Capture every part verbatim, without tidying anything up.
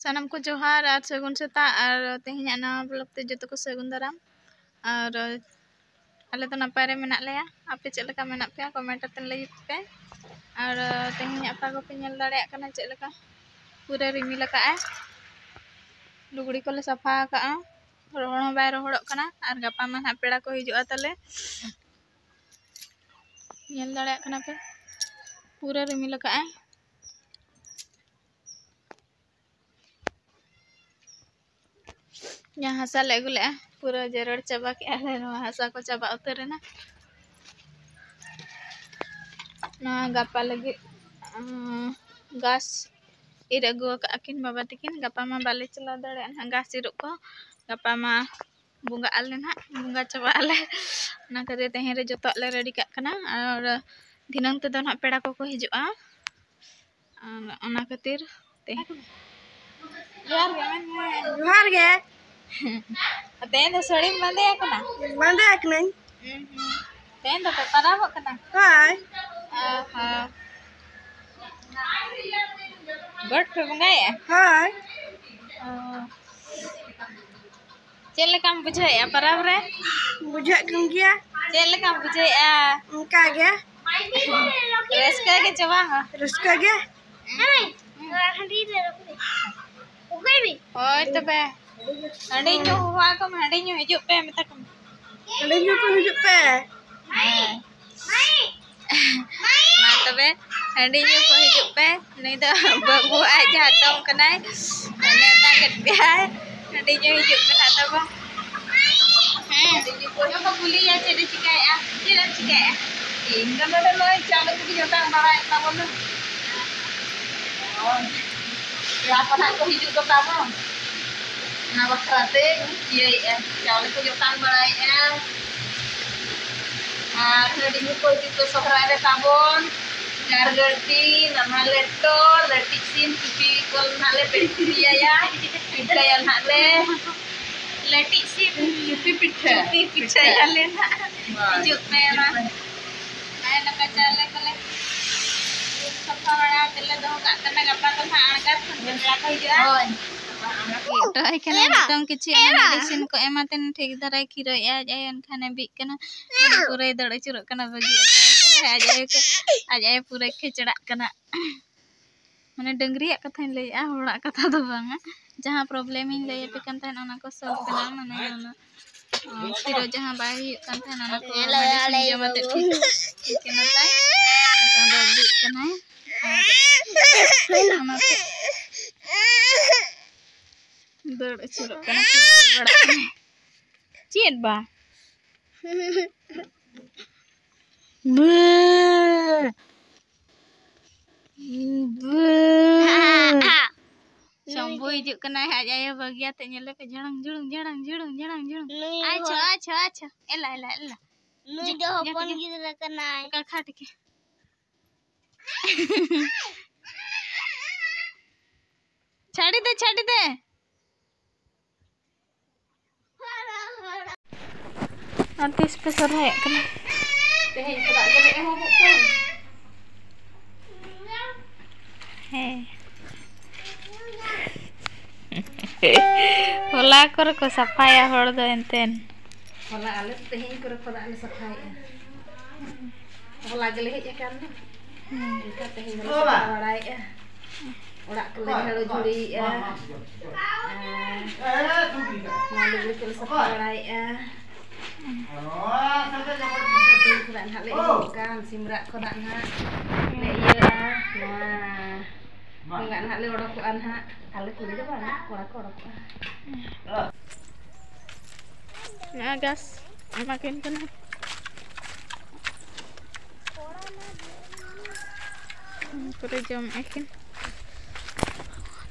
ᱥᱟᱱᱟᱢ ᱠᱚ ᱡᱚᱦᱟᱨ ᱟᱨ ᱥᱟᱹᱜᱩᱱ ᱥᱮᱛᱟᱜ᱾ ᱟᱨ ᱛᱮᱦᱮᱧᱟᱜ ᱱᱟᱣᱟ vlog ᱛᱮ ᱡᱚᱛᱚ ᱠᱚ ᱥᱟᱹᱜᱩᱱ ᱫᱟᱨᱟᱢ᱾ ᱟᱨ ᱟᱞᱮ ᱫᱚ ᱱᱟᱯᱟᱭ ᱨᱮ ᱢᱮᱱᱟᱜ ᱞᱮᱭᱟ᱾ ᱟᱯᱮ ᱪᱮᱫ ᱞᱮᱠᱟ ᱢᱮᱱᱟᱜ ᱯᱮᱭᱟ? Comment ᱟᱛᱮ ᱞᱟᱹᱭ ᱯᱮ᱾ ᱟᱨ ᱛᱮᱦᱮᱧᱟᱜ ᱯᱷᱟᱜᱚ ᱯᱮ ᱧᱮᱞ ᱫᱟᱲᱮᱭᱟᱜ ᱠᱟᱱᱟ ᱪᱮᱫ ᱞᱮᱠᱟ ᱯᱩᱨᱟᱹ ᱨᱤᱢᱤᱞ ᱟᱠᱟᱫᱼᱟᱭ᱾ ᱞᱩᱜᱽᱲᱤ ᱠᱚᱞᱮ ᱥᱟᱯᱷᱟ ᱟᱠᱟᱫᱼᱟ, ᱨᱚᱦᱚᱲ ᱦᱚᱸ ᱵᱟᱭ ᱨᱚᱦᱚᱲᱚᱜ ᱠᱟᱱᱟ᱾ ᱟᱨ ᱜᱟᱯᱟ ᱢᱟ ᱱᱟᱦᱟᱜ ᱯᱮᱲᱟ ᱠᱚ ᱦᱤᱡᱩᱜᱼᱟ ᱛᱟᱞᱮ᱾ ᱧᱮᱞ ᱫᱟᱲᱮᱭᱟᱜ ᱠᱟᱱᱟ ᱯᱮ, ᱯᱩᱨᱟᱹ ᱨᱤᱢᱤᱞ ᱟᱠᱟᱫᱼᱟᱭ᱾ ᱡᱟᱦᱟᱸ ᱦᱟᱥᱟ ᱞᱮ ᱟᱹᱜᱩ ᱞᱮᱫᱼᱟ, ᱯᱩᱨᱟᱹ ᱡᱮᱨᱮᱲ ᱪᱟᱵᱟ ᱠᱮᱫᱼᱟ ᱞᱮ᱾ ᱱᱚᱣᱟ ᱦᱟᱥᱟ ᱠᱚ ᱪᱟᱵᱟ ᱩᱛᱟᱹᱨ ᱮᱱᱟ᱾ ᱱᱚᱣᱟ ᱜᱟᱯᱟ ᱞᱟᱹᱜᱤᱫ, ᱟᱸ, ᱜᱷᱟᱥ ᱤᱨ ᱟᱹᱜᱩ ᱟᱠᱟᱫᱼᱟ ᱠᱤᱱ ᱵᱟᱵᱟ ᱛᱟᱹᱠᱤᱱ᱾ ᱜᱟᱯᱟ ᱢᱟ ᱵᱟᱞᱮ ᱪᱟᱞᱟᱣ ᱫᱟᱲᱮᱭᱟᱜᱼᱟ ᱱᱟᱦᱟᱜ ᱜᱷᱟᱥ ᱤᱨᱚᱜ ᱠᱚ᱾ ᱜᱟᱯᱟ ᱢᱟ ᱵᱚᱸᱜᱟᱜ ᱟᱞᱮ ᱱᱟᱦᱟᱜ, ᱵᱚᱸᱜᱟ ᱪᱟᱵᱟᱜ ᱟᱞᱮ᱾ ᱚᱱᱟ ᱠᱷᱟᱹᱛᱤᱨ ᱛᱮᱦᱮᱧ ᱨᱮ ᱡᱚᱛᱚᱣᱟᱜ ᱞᱮ ready ᱠᱟᱜ ᱠᱟᱱᱟ᱾ ᱟᱨ ᱫᱷᱤᱱᱟᱹᱝ ᱛᱮᱫᱚ ᱱᱟᱦᱟᱜ ᱯᱮᱲᱟ ᱠᱚᱠᱚ ᱦᱤᱡᱩᱜᱼᱟ᱾ ᱟᱨ ᱚᱱᱟ ᱠᱷᱟᱹᱛᱤᱨ ᱛᱮ ᱡᱚᱦᱟᱨ ᱜᱮ, ᱢᱮᱱ ᱢᱮ᱾ ᱡᱚᱦᱟᱨ ᱜᱮ᱾ ᱛᱮᱦᱮᱧ ᱫᱚ ᱥᱟᱹᱲᱤᱢ ᱵᱟᱸᱫᱮ ᱟᱠᱟᱱᱟ? ᱵᱟᱸᱫᱮ ᱟᱠᱟᱱᱟᱹᱧ᱾ ᱦᱩᱸ, ᱦᱩᱸ᱾ ᱛᱮᱦᱮᱧ ᱫᱚᱯᱮ ᱯᱟᱨᱟᱵᱚᱜ ᱠᱟᱱᱟ? ᱦᱳᱭ᱾ ᱚ ᱦᱚᱸ᱾ ᱜᱚᱴ ᱯᱮ ᱵᱚᱸᱜᱟᱭᱮᱜᱼᱟ? ᱦᱳᱭ᱾ ᱚ᱾ ᱪᱮᱫ ᱞᱮᱠᱟᱢ ᱵᱩᱡᱷᱟᱹᱣᱮᱜᱼᱟ ᱯᱟᱨᱟᱵᱽ ᱨᱮ? ᱵᱩᱡᱷᱟᱹᱜ ᱠᱟᱱ ᱜᱮᱭᱟ᱾ ᱪᱮᱫ ᱞᱮᱠᱟᱢ ᱵᱩᱡᱷᱟᱹᱣᱮᱜᱼᱟ? ᱚᱱᱠᱟ ᱜᱮ᱾ ᱨᱟᱹᱥᱠᱟᱹ ᱜᱮ ᱪᱮ ᱵᱟᱝ? ᱨᱟᱹᱥᱠᱟᱹ ᱜᱮ᱾ ᱦᱳᱭ ᱛᱚᱵᱮ, ᱦᱟᱺᱰᱤ ᱧᱩ ᱦᱚᱦᱚ ᱟᱠᱚ ᱢᱮ, ᱦᱟᱺᱰᱤ ᱧᱩ ᱦᱤᱡᱩᱜ ᱯᱮ ᱢᱮᱛᱟ ᱠᱚ ᱢᱮ᱾ ᱦᱟᱺᱰᱤ ᱧᱩ ᱠᱚ ᱦᱤᱡᱩᱜ ᱯᱮ᱾ ᱦᱮᱸ᱾ ᱢᱟ ᱛᱚᱵᱮ, ᱦᱟᱺᱰᱤ ᱧᱩ ᱠᱚ ᱦᱤᱡᱩᱜ ᱯᱮ᱾ ᱱᱩᱭ ᱫᱚ ᱵᱟᱹᱵᱩ ᱟᱡ ᱦᱟᱛᱚᱢ ᱠᱟᱱᱟᱭ, ᱱᱮᱣᱛᱟ ᱠᱮᱫ ᱯᱮᱭᱟᱭ᱾ ᱦᱟᱺᱰᱤ ᱧᱩ ᱦᱤᱡᱩᱜ ᱯᱮ ᱱᱟᱜ ᱛᱟᱵᱚ᱾ ᱦᱮᱸ, ᱦᱟᱺᱰᱤ ᱧᱩ ᱠᱚ ᱦᱤᱡᱩᱜ ᱯᱮ᱾ ᱠᱩᱞᱤᱭᱟ, ᱪᱮᱫ ᱮ ᱪᱤᱠᱟᱹᱭᱮᱜᱼᱟ? ᱪᱮᱫ ᱮᱢ ᱪᱤᱠᱟᱹᱭᱮᱜᱼᱟ? ᱤᱧ ᱫᱚ ᱱᱚᱰᱮ ᱱᱚᱜᱼᱚᱭ ᱪᱟᱣᱞᱮ ᱠᱚᱜᱮᱧ ᱚᱴᱟᱝ ᱵᱟᱲᱟᱭᱮᱫ ᱛᱟᱵᱚᱱᱟ᱾ ᱦᱳᱭ᱾ ᱯᱮᱲᱟ ᱠᱚ ᱱᱟᱜ ᱠᱚ ᱦᱤᱡᱩᱜ ᱠᱚ ᱛᱟᱵᱚᱱ᱾ ᱚᱱᱟ ᱵᱟᱠᱷᱨᱟ ᱛᱮ ᱤᱭᱟᱹᱭᱮᱜᱼᱟ, ᱪᱟᱣᱞᱮ ᱠᱚ ᱚᱴᱟᱝ ᱵᱟᱲᱟᱭᱮᱜᱼᱟ᱾ ᱟᱨ ᱦᱟᱺᱰᱤ ᱧᱩ ᱠᱚ ᱦᱤᱡᱩᱜ ᱯᱮ ᱥᱚᱦᱨᱟᱭ ᱨᱮ ᱛᱟᱵᱚᱱ᱾ ᱡᱟᱨᱜᱟᱹᱴᱤ, ᱱᱟᱱᱦᱟ ᱞᱮᱴᱚ, ᱞᱟᱹᱴᱤᱡ ᱥᱤᱢ, ᱪᱩᱯᱤ ᱠᱚ ᱱᱟᱜ ᱞᱮ ᱯᱤᱴᱷᱟᱹᱭᱟ, ᱯᱤᱴᱷᱟᱹᱭᱟ ᱱᱟᱜ ᱞᱮ᱾ ᱞᱟᱹᱴᱤᱡ ᱥᱤᱢ᱾ ᱪᱩᱯᱤ ᱯᱤᱴᱷᱟᱹ᱾ ᱪᱩᱯᱤ ᱯᱤᱴᱷᱟᱹᱭᱟᱞᱮ ᱱᱟᱜ᱾ ᱦᱳᱭ᱾ ᱦᱤᱡᱩᱜ ᱯᱮ ᱢᱟ᱾ ᱦᱤᱡᱩᱜ ᱯᱮ᱾ ᱱᱟᱭ ᱱᱟᱯᱟᱭ ᱪᱟᱣᱞᱮ ᱠᱚᱞᱮ ᱥᱟᱯᱷᱟ ᱵᱟᱲᱟ ᱛᱮᱞᱮ ᱫᱚᱦᱚ ᱠᱟᱜ ᱠᱟᱱᱟ, ᱜᱟᱯᱟ ᱫᱚ ᱱᱟᱦᱟᱜ ᱟᱬᱜᱟᱛ ᱠᱷᱚᱱ ᱜᱮ ᱯᱮᱲᱟ ᱠᱚ ᱦᱤᱡᱩᱜᱼᱟ᱾ ᱦᱳᱭ᱾ ᱴᱚᱭ ᱠᱟᱱᱟ ᱮᱨᱟ, ᱱᱤᱛᱚᱝ ᱠᱤᱪᱷᱩ ᱮᱨᱟ᱾ ᱢᱮᱰᱤᱥᱤᱱ ᱠᱚ ᱮᱢᱟᱛᱮ ᱴᱷᱤᱠ ᱫᱷᱟᱨᱟᱭ ᱠᱷᱤᱨᱚᱭᱮᱜᱼᱟ᱾ ᱟᱡ ᱟᱭᱳ ᱮᱱᱠᱷᱟᱱᱮ ᱵᱤᱜ ᱠᱟᱱᱟ, ᱯᱩᱨᱟᱹᱭ ᱫᱟᱹᱲ ᱟᱹᱪᱩᱨᱚᱜ ᱠᱟᱱᱟ, ᱵᱟᱹᱜᱤ ᱚᱴᱚ ᱠᱟᱫᱟᱭ᱾ ᱟᱡ ᱟᱭᱳ ᱠᱚ, ᱟᱡ ᱟᱭᱳ ᱯᱩᱨᱟᱹᱭ ᱠᱷᱮᱪᱲᱟᱜ ᱠᱟᱱᱟ᱾ ᱢᱟᱱᱮ ᱰᱟᱹᱝᱨᱤᱭᱟᱜ ᱠᱟᱛᱷᱟᱧ ᱞᱟᱹᱭᱮᱜᱼᱟ, ᱦᱚᱲᱟᱜ ᱠᱟᱛᱷᱟ ᱫᱚ ᱵᱟᱝᱟ᱾ ᱡᱟᱦᱟᱸ problem ᱤᱧ ᱞᱟᱹᱭ ᱟᱯᱮ ᱠᱟᱱ ᱛᱟᱦᱮᱸᱱ, ᱚᱱᱟ ᱠᱚ solve ᱠᱟᱱᱟ᱾ ᱢᱟᱱᱮ ᱚᱱᱟ, ᱚ, ᱠᱷᱤᱨᱚ ᱡᱟᱦᱟᱸ ᱵᱟᱭ ᱦᱩᱭᱩᱜ ᱠᱟᱱ ᱛᱟᱦᱮᱸᱱ, ᱚᱱᱟ ᱠᱚ medicine ᱡᱚᱢ ᱟᱛᱮ ᱴᱷᱤᱠ, ᱴᱷᱤᱠ ᱮᱱᱟ ᱛᱟᱭ᱾ ᱱᱤᱛᱚᱝ ᱫᱚ ᱵᱤᱜ ᱠᱟᱱᱟᱭ᱾ ᱟᱨ ᱚᱱᱟᱛᱮ ᱫᱟᱹᱲ ᱟᱹᱪᱩᱨᱚᱜ ᱠᱟᱱᱟ, ᱠᱷᱤᱨ ᱫᱟᱹᱲ ᱵᱟᱲᱟᱜ ᱠᱟᱱᱟᱭ᱾ ᱪᱮᱫ ᱵᱟ? ᱵᱟᱹ᱾ ᱵᱟᱹ᱾ ᱥᱚᱢᱵᱷᱩ ᱦᱤᱡᱩᱜ ᱠᱟᱱᱟᱭ, ᱟᱡ ᱟᱭᱳ ᱵᱟᱹᱜᱤᱭᱟᱛᱮ ᱧᱮᱞᱮ ᱯᱮ, ᱡᱷᱟᱲᱟᱝ, ᱡᱷᱩᱲᱩᱝ, ᱡᱷᱟᱲᱟᱝ, ᱡᱷᱩᱲᱩᱝ, ᱡᱷᱟᱲᱟᱝ, ᱡᱷᱩᱲᱩᱝ᱾ ᱱᱩᱭ ᱟᱪᱪᱷᱟ, ᱦᱚᱸ, ᱟᱪᱪᱷᱟ, ᱟᱪᱪᱷᱟ᱾ ᱮᱞᱟ, ᱮᱞᱟ, ᱮᱞᱟ᱾ ᱱᱩᱭ ᱡᱟ, ᱫᱚ ᱡᱟ, ᱦᱚᱯᱚᱱ ᱡᱟ᱾ ᱜᱤᱫᱽᱨᱟᱹ ᱠᱟᱱᱟᱭ᱾ ᱠᱟᱠᱷᱟ ᱴᱷᱤᱠᱮ᱾ ᱪᱷᱟᱹᱰᱤ ᱫᱮ, ᱪᱷᱟᱹᱰᱤ ᱫᱮ᱾ ᱟᱨ ᱛᱤᱥ ᱯᱮ ᱥᱚᱨᱦᱟᱭᱚᱜ ᱠᱟᱱᱟ? ᱛᱮᱦᱮᱧ ᱠᱷᱚᱱᱟᱜ ᱜᱮᱞᱮ ᱮᱦᱚᱵᱚᱜ ᱠᱟᱱ᱾ ᱦᱮᱸ᱾ ᱦᱚᱞᱟ ᱠᱚᱨᱮ ᱠᱚ ᱥᱟᱯᱷᱟᱭᱟ ᱦᱚᱲ ᱫᱚ ᱮᱱᱛᱮᱱ᱾ ᱦᱚᱞᱟ ᱟᱞᱮ ᱛᱮᱦᱮᱧ ᱠᱚᱨᱮ ᱠᱷᱚᱱᱟᱜ ᱞᱮ ᱥᱟᱯᱷᱟᱭᱮᱫᱼᱟ᱾ ᱦᱚᱞᱟ ᱜᱮᱞᱮ ᱦᱮᱡ ᱟᱠᱟᱱ ᱫᱚ᱾ ᱦᱩᱸ᱾ ᱮᱱᱠᱷᱟᱱ ᱛᱮᱦᱮᱧ ᱫᱚᱞᱮ ᱥᱟᱯᱷᱟ ᱵᱟᱲᱟᱭᱮᱫᱼᱟ᱾ ᱚᱲᱟᱜ ᱠᱚᱞᱮ ᱡᱷᱟᱲᱩ ᱡᱷᱩᱲᱤᱭᱮᱫᱼᱟ᱾ ᱟᱨ ᱱᱚᱣᱟ ᱞᱩᱜᱽᱲᱤ ᱠᱚᱞᱮ ᱥᱟᱯᱷᱟ ᱵᱟᱲᱟᱭᱮᱫᱼᱟ᱾ ᱛᱮᱦᱮᱧ ᱠᱷᱚᱱᱟᱜ ᱱᱟᱦᱟᱜ ᱞᱮ ᱮᱦᱚᱵ ᱠᱟᱱ, ᱥᱤᱢᱨᱟᱜ ᱠᱷᱚᱱᱟᱜ ᱱᱟᱦᱟᱜ ᱞᱮ ᱤᱭᱟᱹᱜᱼᱟ᱾ ᱱᱚᱣᱟ ᱵᱚᱸᱜᱟ ᱱᱟᱦᱟᱜ ᱞᱮ ᱚᱰᱚᱠᱚᱜᱼᱟ ᱱᱟᱦᱟᱜ᱾ ᱟᱞᱮ ᱠᱩᱲᱤ ᱫᱚ ᱵᱟᱝ, ᱠᱚᱲᱟ ᱠᱚ ᱚᱰᱚᱠᱚᱜᱼᱟ᱾ ᱱᱚᱣᱟ ᱜᱷᱟᱥ ᱮᱢᱟ ᱠᱤᱱ ᱠᱟᱱᱟ᱾ ᱯᱩᱨᱟᱹ ᱡᱚᱢᱮᱫᱼᱟ ᱠᱤᱱ᱾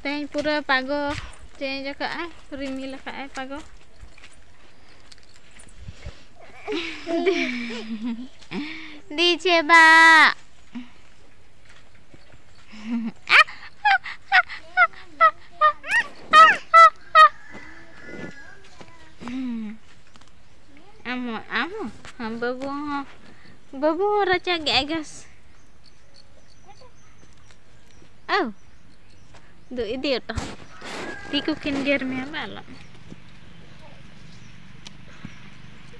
ᱛᱮᱦᱮᱧ ᱯᱩᱨᱟᱹ ᱯᱟᱜᱚ change ᱟᱠᱟᱫᱼᱟᱭ, ᱨᱤᱢᱤᱞ ᱟᱠᱟᱫᱼᱟᱭ ᱯᱟᱜᱚ᱾ ᱫᱤ ᱪᱮᱫᱟᱜ? ᱟᱢ ᱦᱚᱸ, ᱟᱢ ᱦᱚᱸ, ᱵᱟᱹᱵᱩ ᱦᱚᱸ, ᱵᱟᱹᱵᱩ ᱦᱚᱸ ᱨᱟᱪᱟ ᱜᱮ ᱟᱭ ᱜᱷᱟᱥ᱾ ᱟᱣ᱾ ᱫᱩ ᱤᱫᱤ ᱚᱴᱚ᱾ ᱛᱤ ᱠᱚ ᱠᱤᱱ ᱜᱮᱨ ᱢᱮᱭᱟ ᱵᱟᱞᱟ᱾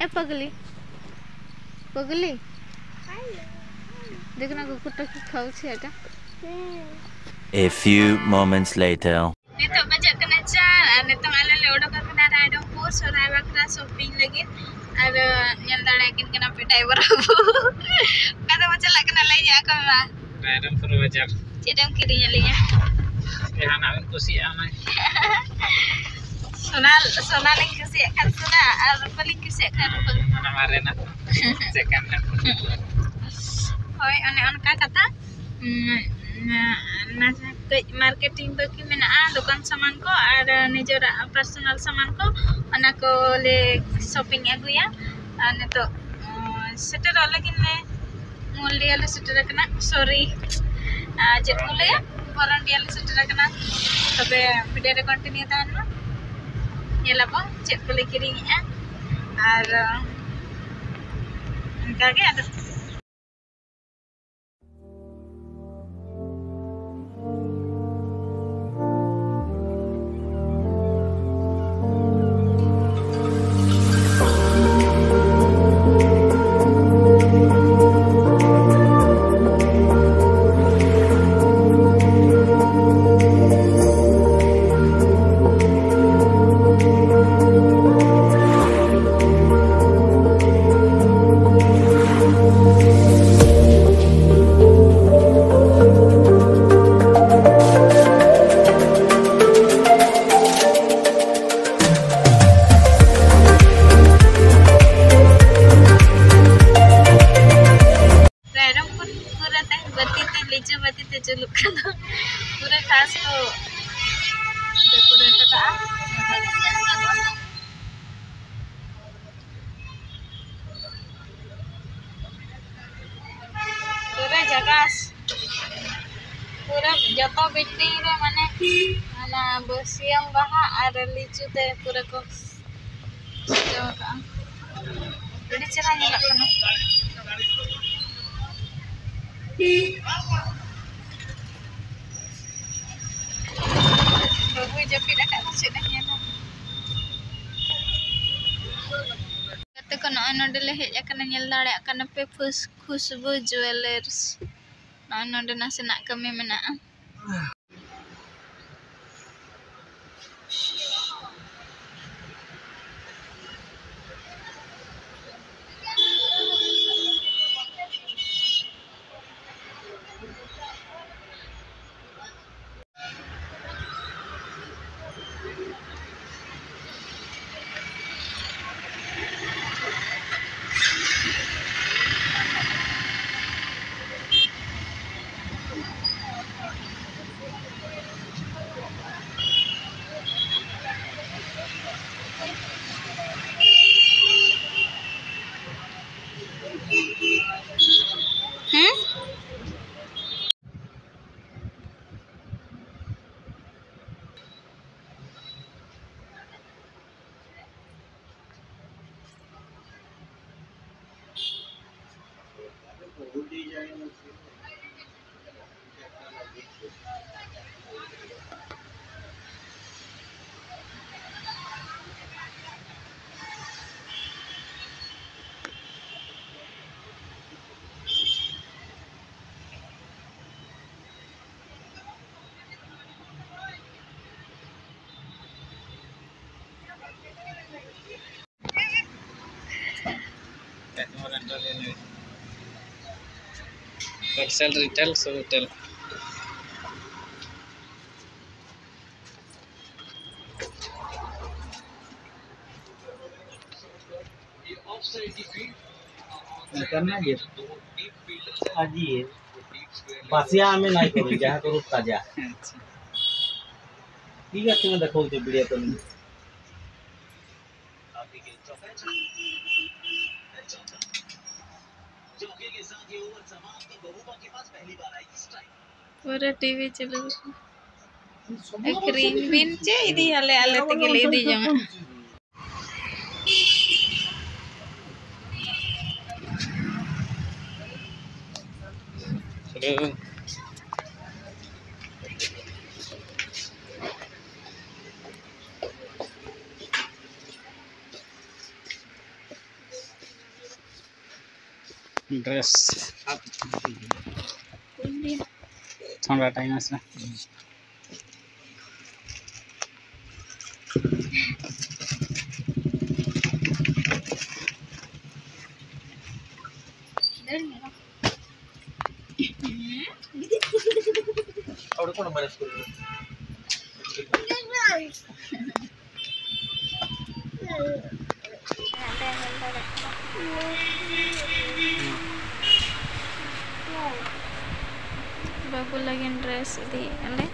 ᱮ ᱯᱟᱜᱽᱞᱤ᱾ ᱯᱟᱜᱽᱞᱤ᱾ ᱫᱮᱠᱷ ᱱᱟ ᱠᱩᱠᱩᱨ ᱴᱟᱠᱤ ᱠᱷᱟᱣᱟ ᱪᱷᱮ ᱮᱴᱟ᱾ A few moments later. ᱱᱤᱛᱚᱜ ᱵᱟᱡᱟᱜ ᱠᱟᱱᱟ ᱪᱟᱨ, ᱟᱨ ᱱᱤᱛᱚᱝ ᱟᱞᱮ ᱞᱮ ᱚᱰᱚᱠ ᱟᱠᱟᱱᱟ ᱨᱟᱭᱨᱚᱝᱯᱩᱨ ᱥᱚᱦᱨᱟᱭ ᱵᱟᱠᱷᱨᱟ shopping ᱞᱟᱹᱜᱤᱫ᱾ ᱟᱨ, ᱧᱮᱞ ᱫᱟᱲᱮᱭᱟᱜ ᱠᱤᱱ ᱠᱟᱱᱟ ᱯᱮ driver ᱵᱟᱹᱵᱩ᱾ ᱚᱠᱟ ᱛᱮᱵᱚ ᱪᱟᱞᱟᱜ ᱠᱟᱱᱟ ᱞᱟᱹᱭ ᱧᱚᱜ ᱟᱠᱚ ᱢᱮ ᱢᱟ᱾ ᱨᱟᱭᱨᱚᱝᱯᱩᱨ ᱵᱟᱡᱟᱨ᱾ ᱪᱮᱫ ᱮᱢ ᱠᱤᱨᱤᱧ ᱟᱹᱞᱤᱧᱟ? ᱡᱟᱦᱟᱱᱟᱜ ᱵᱮᱱ ᱠᱩᱥᱤᱭᱟᱜᱼᱟ ᱚᱱᱟ᱾ ᱥᱳᱱᱟ, ᱥᱳᱱᱟ ᱞᱤᱧ ᱠᱩᱥᱤᱭᱟᱜ ᱠᱷᱟᱱ ᱥᱳᱱᱟ, ᱟᱨ ᱨᱩᱯᱟᱹ ᱞᱤᱧ ᱠᱩᱥᱤᱭᱟᱜ ᱠᱷᱟᱱ ᱨᱩᱯᱟᱹ᱾ ᱚᱱᱟ ᱢᱟᱨᱮᱱᱟᱜ᱾ ᱪᱮᱫ ᱠᱟᱱ ᱦᱟᱸᱜ? ᱦᱳᱭ, ᱚᱱᱮ ᱚᱱᱠᱟ ᱠᱟᱛᱷᱟ᱾ ᱩᱸ, ᱚᱱᱟ ᱠᱟᱹᱡ marketing ᱵᱟᱹᱠᱤ ᱢᱮᱱᱟᱜᱼᱟ, ᱫᱚᱠᱟᱱ ᱥᱟᱢᱟᱱ ᱠᱚ ᱟᱨ ᱱᱤᱡᱮᱨᱟᱜ personal ᱥᱟᱢᱟᱱ ᱠᱚ, ᱚᱱᱟ ᱠᱚᱞᱮ shopping ᱟᱹᱜᱩᱭᱟ᱾ ᱟᱨ ᱱᱤᱛᱚᱜ, ᱩᱸ, ᱥᱮᱴᱮᱨᱚᱜ ᱞᱟᱹᱜᱤᱫ ᱞᱮ, ᱢᱩᱞᱰᱤᱦᱟ ᱞᱮ ᱥᱮᱴᱮᱨ ᱟᱠᱟᱱᱟ, sorry, ᱟᱨ ᱪᱮᱫ ᱠᱚ ᱞᱟᱹᱭᱟ, ᱵᱚᱨᱚᱱᱰᱤᱦᱟ ᱞᱮ ᱥᱮᱴᱮᱨ ᱟᱠᱟᱱᱟ᱾ ᱛᱚᱵᱮ video ᱨᱮ continue ᱛᱟᱦᱮᱱ ᱢᱟ, ᱧᱮᱞ ᱟᱵᱚᱱ ᱪᱮᱫ ᱠᱚᱞᱮ ᱠᱤᱨᱤᱧᱮᱜᱼᱟ᱾ ᱟᱨ ᱚᱱᱠᱟᱜᱮ ᱟᱫᱚ᱾ ᱨᱟᱭᱨᱚᱝᱯᱩᱨ ᱯᱩᱨᱟᱹ ᱛᱮ ᱵᱟᱹᱛᱤ ᱛᱮ, ᱞᱤᱪᱩ ᱵᱟᱹᱛᱤ ᱛᱮ ᱡᱩᱞᱩᱜ ᱠᱟᱱᱟ᱾ ᱯᱩᱨᱟᱹ ᱠᱷᱟᱥ ᱠᱚ decorate ᱟᱠᱟᱜᱼᱟ᱾ ᱯᱩᱨᱟᱹ ᱡᱟᱭᱜᱟ, ᱯᱩᱨᱟᱹ ᱡᱚᱛᱚ building ᱨᱮ ᱢᱟᱱᱮ ᱚᱱᱟ ᱵᱟᱹᱥᱭᱟᱹᱢ ᱵᱟᱦᱟ ᱟᱨ ᱞᱤᱪᱩ ᱛᱮ ᱯᱩᱨᱟᱹ ᱠᱚ ᱥᱟᱡᱟᱣ ᱟᱠᱟᱜᱼᱟ᱾ ᱟᱹᱰᱤ ᱪᱮᱦᱨᱟ ᱧᱮᱞᱚᱜ ᱠᱟᱱᱟ᱾ ᱡᱟᱹᱯᱤᱫ ᱟᱠᱟᱫ ᱫᱚ ᱪᱮᱫ ᱮᱢ ᱧᱮᱞᱟ? ᱜᱟᱛᱮ ᱠᱚ, ᱱᱚᱜᱼᱚᱭ ᱱᱚᱰᱮ ᱞᱮ ᱦᱮᱡ ᱟᱠᱟᱱᱟ, ᱧᱮᱞ ᱫᱟᱲᱮᱭᱟᱜ ᱠᱟᱱᱟ ᱯᱮ, ᱠᱷᱩᱥ-, ᱠᱷᱩᱥᱵᱩ ᱡᱩᱭᱮᱞᱟᱨᱥ᱾ ᱱᱚᱜᱼᱚᱭ ᱱᱚᱰᱮ ᱱᱟᱥᱮᱱᱟᱜ ᱠᱟᱹᱢᱤ ᱢᱮᱱᱟᱜᱼᱟ᱾ ᱦᱮᱸ? Wholesale, retail, sub retail. ᱱᱮᱛᱟᱨ ᱨᱮᱱᱟᱜ ᱤᱭᱟᱹ, ᱟᱨ ᱤᱭᱟᱹ, ᱵᱟᱥᱤᱭᱟᱜ ᱟᱢᱮ ᱱᱟᱭ ᱠᱚᱨᱮ, ᱡᱟᱦᱟᱸ ᱠᱚᱨᱮ ᱛᱟᱡᱟ᱾ ᱟᱪᱪᱷᱟ᱾ ᱴᱷᱤᱠ ᱟᱪᱷᱮ, ᱚᱱᱟ ᱫᱮᱠᱷᱟᱣ ᱦᱚᱪᱚ ᱵᱤᱲᱤᱭᱟ ᱛᱟᱹᱞᱤᱧ᱾ ᱯᱩᱨᱟᱹ ᱴᱤᱵᱷᱤ ᱪᱟᱹᱞᱩ᱾ ᱟᱹᱠᱷᱨᱤᱧ ᱵᱤᱱ ᱪᱮ ᱤᱫᱤᱭᱟᱞᱮ, ᱟᱞᱮ ᱛᱮᱜᱮ ᱞᱮ ᱤᱫᱤ ᱡᱚᱝᱟ᱾ ᱦᱮᱞᱳ᱾ Dress. ᱴᱷᱟᱱᱰᱟ time ᱟᱥᱮ᱾ ᱵᱟᱹᱵᱩ ᱞᱟᱹᱜᱤᱫ dress ᱤᱫᱤᱭᱮᱫ ᱟᱞᱮ᱾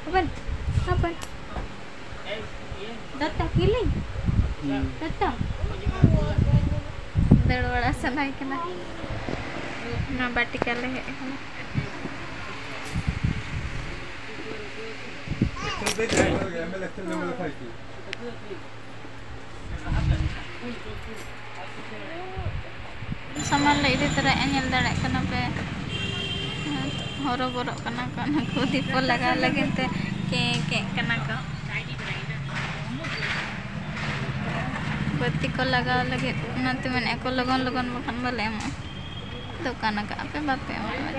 ᱟᱵᱟᱱ, ᱟᱵᱟᱱ᱾ ᱫᱟᱫᱟ, feeling? ᱦᱩᱸ᱾ ᱫᱟᱫᱟ᱾ ᱫᱟᱹᱲ ᱵᱟᱲᱟ ᱥᱟᱱᱟᱭᱮ ᱠᱟᱱᱟ᱾ ᱚᱱᱟ ᱵᱟᱴᱤᱠᱟ ᱞᱮ ᱦᱮᱡ ᱟᱠᱟᱱᱟ᱾ ᱥᱟᱢᱟᱱ ᱞᱮ ᱤᱫᱤ ᱛᱚᱨᱟᱭᱮᱫᱼᱟ, ᱧᱮᱞ ᱫᱟᱲᱮᱭᱟᱜ ᱠᱟᱱᱟ ᱯᱮ᱾ ᱦᱚᱨᱚᱵᱚᱨᱚᱜ ᱠᱟᱱᱟ ᱠᱚ, ᱚᱱᱟ ᱠᱚ ᱫᱤᱯᱚᱞ ᱞᱟᱜᱟᱣ ᱞᱟᱹᱜᱤᱫ ᱛᱮ ᱠᱮᱸ ᱠᱮᱸ ᱠᱟᱱᱟ ᱠᱚ᱾ ᱵᱟᱹᱛᱤ ᱠᱚ ᱞᱟᱜᱟᱣ ᱞᱟᱹᱜᱤᱫ, ᱚᱱᱟᱛᱮ ᱢᱮᱱᱮᱫᱼᱟ ᱠᱚ, ᱞᱚᱜᱚᱱ ᱞᱚᱜᱚᱱ ᱵᱟᱠᱷᱟᱱ ᱵᱟᱞᱮ ᱮᱢᱚᱜᱼᱟ᱾ ᱫᱚᱠᱟᱱ ᱟᱠᱟᱫ ᱯᱮ, ᱵᱟᱯᱮ ᱮᱢᱚᱜᱼᱟ᱾